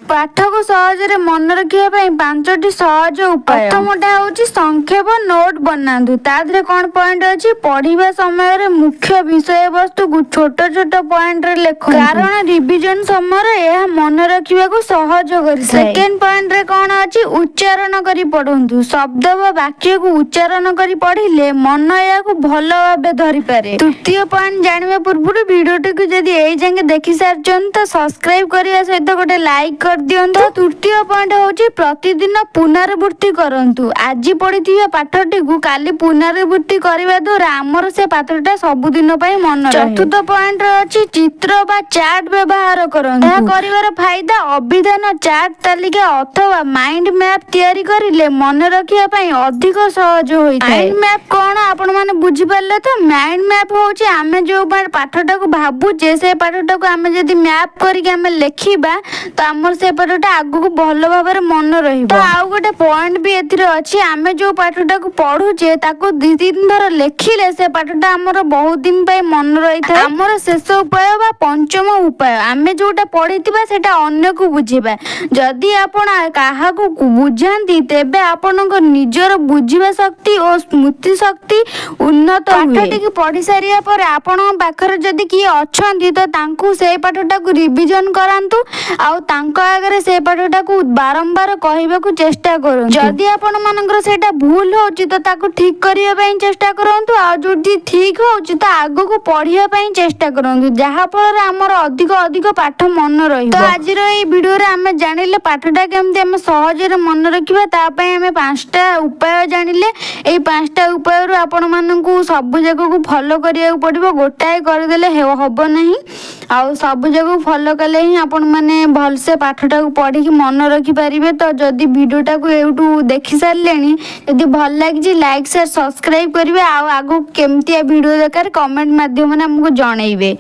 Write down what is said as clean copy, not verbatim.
ପାଠକୁ ସହଜରେ ମନେ ରଖିବା ପାଇଁ ପାଞ୍ଚଟି ସହଜ ଉପାୟ। ପ୍ରଥମଟା ହେଉଛି ସଂକ୍ଷେପ ନୋଟ୍ ବନାନ୍ତୁ। ତା ଦେହରେ କ'ଣ ପଏଣ୍ଟ ଅଛି? ପଢିବା ସମୟରେ ମୁଖ୍ୟ ବିଷୟବସ୍ତୁକୁ ଛୋଟ ଛୋଟ ପଏଣ୍ଟରେ ଲେଖନ୍ତୁ, କାରଣ ରିଭିଜନ ସମୟରେ ଏହା ମନେ ରଖିବାକୁ ସହଜ କରିଥାଏ। ସେକେଣ୍ଡ ପଏଣ୍ଟରେ କ'ଣ ଅଛି? ଉଚ୍ଚାରଣ କରି ପଢନ୍ତୁ। ଶବ୍ଦ ବା ବାକ୍ୟକୁ ଉଚ୍ଚାରଣ କରି ପଢିଲେ ମନ ଏହାକୁ ଭଲ ଭାବେ ଧରିପାରେ। ତୃତୀୟ ପଏଣ୍ଟ ଜାଣିବା ପୂର୍ବରୁ ଭିଡିଓଟିକୁ ଯଦି ଏଇ ଯାକେ ଦେଖି ସାରିଛନ୍ତି, ତ ସବସ୍କ୍ରାଇବ କରିବା ସହିତ ଗୋଟେ ଲାଇକ୍ କରିଦିଅନ୍ତୁ। ତୃତୀୟ ପଏଣ୍ଟ ହେଉଛି ପ୍ରତିଦିନ ପୁନରାବୃତ୍ତି କରନ୍ତୁ। ଆଜି ପଢିଥିବା ପାଠଟିକୁ କାଲି ପୁନରାବୃତ୍ତି କରିବା ଦ୍ୱାରା ଆମର ସେ ପାଠଟା ସବୁଦିନ ପାଇଁ ମନେ ରହେ। ଚତୁର୍ଥ ପଏଣ୍ଟରେ ଅଛି ଚିତ୍ର ବା ଚାର୍ଟ ବ୍ୟବହାର କରନ୍ତୁ। ଏହା କରିବାର ଫାଇଦା, ଅଭିଧାନ, ଚାର୍ଟ, ତାଲିକା ଅଥବା ମାଇଣ୍ଡ ମ୍ୟାପ୍ ତିଆରି କରିଲେ ମନେ ରଖିବା ପାଇଁ ଅଧିକ ସହଜ ହୋଇଥାଏ। ମାଇଣ୍ଡ ମ୍ୟାପ୍ କଣ ଆପଣ ମାନେ ବୁଝିପାରିଲେ ତ? ମାଇଣ୍ଡ ମ୍ୟାପ୍ ହଉଛି ଆମେ ଯୋଉ ପାଠଟାକୁ ଭାବୁଛେ, ସେ ପାଠଟାକୁ ଆମେ ଯଦି ମ୍ୟାପ୍ କରିକି ଆମେ ଲେଖିବା, ତ ଆମର ସେ ପାଠଟା ଆଗକୁ ଭଲ ଭାବରେ ମନେ ରହିବ। ତ ଆଉ ଗୋଟେ ପଏଣ୍ଟ ବି ଏଥିରେ ଅଛି। ଆମେ ଯୋଉ ପାଠଟାକୁ ପଢୁଛେ, ତାକୁ ଦି ତିନି ଥର ଲେଖିଲେ ସେ ପାଠଟା ଆମର ବହୁତ ଦିନ ପାଇଁ ମନେ ରହିଥାଏ। ଆମର ଶେଷ ଉପାୟ ବା ପଞ୍ଚମ ଉପାୟ, ଆମେ ଯୋଉଟା ପଢିଥିବା ସେଟା ଅନ୍ୟକୁ ବୁଝେଇବା। ଯଦି ଆପଣ କାହାକୁ ବୁଝାନ୍ତି, ତେବେ ଆପଣଙ୍କ ନିଜର ବୁଝିବା ଶକ୍ତି ଓ ସ୍ମୃତି ଶକ୍ତି ଉନ୍ନତ ହୁଏ। ପାଠଟିକୁ ପଢି ସାରିବା ପରେ ଆପଣଙ୍କ ପାଖରେ ଯଦି କିଏ ଅଛନ୍ତି, ତ ତାଙ୍କୁ ସେଇ ପାଠଟାକୁ ରିଭିଜନ କରାନ୍ତୁ ଆଉ ତାଙ୍କ ଆଗରେ ସେ ପାଠଟାକୁ ବାରମ୍ବାର କହିବାକୁ ଚେଷ୍ଟା କରନ୍ତୁ। ଯଦି ଆପଣ ମାନଙ୍କର ସେଇଟା ଭୁଲ ହଉଛି, ତ ତାକୁ ଠିକ କରିବା ପାଇଁ ଚେଷ୍ଟା କରନ୍ତୁ ଆଉ ଯୋଉଠି ଠିକ ହଉଛି, ତ ଆଗକୁ ପଢିବା ପାଇଁ ଚେଷ୍ଟା କରନ୍ତୁ, ଯାହା ଫଳରେ ଆମର ଅଧିକ ଅଧିକ ପାଠ ମନେ ରହିବ। ତ ଆଜିର ଏଇ ଭିଡିଓରେ ଆମେ ଜାଣିଲେ ପାଠଟା କେମିତି ଆମେ ସହଜରେ ମନେ ରଖିବା। ତା ପାଇଁ ଆମେ ପାଞ୍ଚଟା ଉପାୟ ଜାଣିଲେ। ଏଇ ପାଞ୍ଚଟା ଉପାୟରୁ ଆପଣମାନଙ୍କୁ ସବୁ ଯାକକୁ ଫଲୋ କରିବାକୁ ପଡିବ। ଗୋଟାଏ କରିଦେଲେ ହବ ନାହିଁ। ଆଉ ସବୁ ଯାକକୁ ଫଲୋ କଲେ ହିଁ ଆପଣମାନେ ଭଲସେ ପାଠଟାକୁ ପଢିକି ମନେ ରଖିପାରିବେ। ତ ଯଦି ଭିଡିଓଟାକୁ ଏଇଠୁ ଦେଖି ସାରିଲେଣି, ଯଦି ଭଲ ଲାଗିଛି, ଲାଇକ୍, ସେୟାର, ସବସ୍କ୍ରାଇବ କରିବେ ଆଉ ଆଗକୁ କେମିତିଆ ଭିଡିଓ ଦରକାର, କମେଣ୍ଟ ମାଧ୍ୟମରେ ଆମକୁ ଜଣେଇବେ।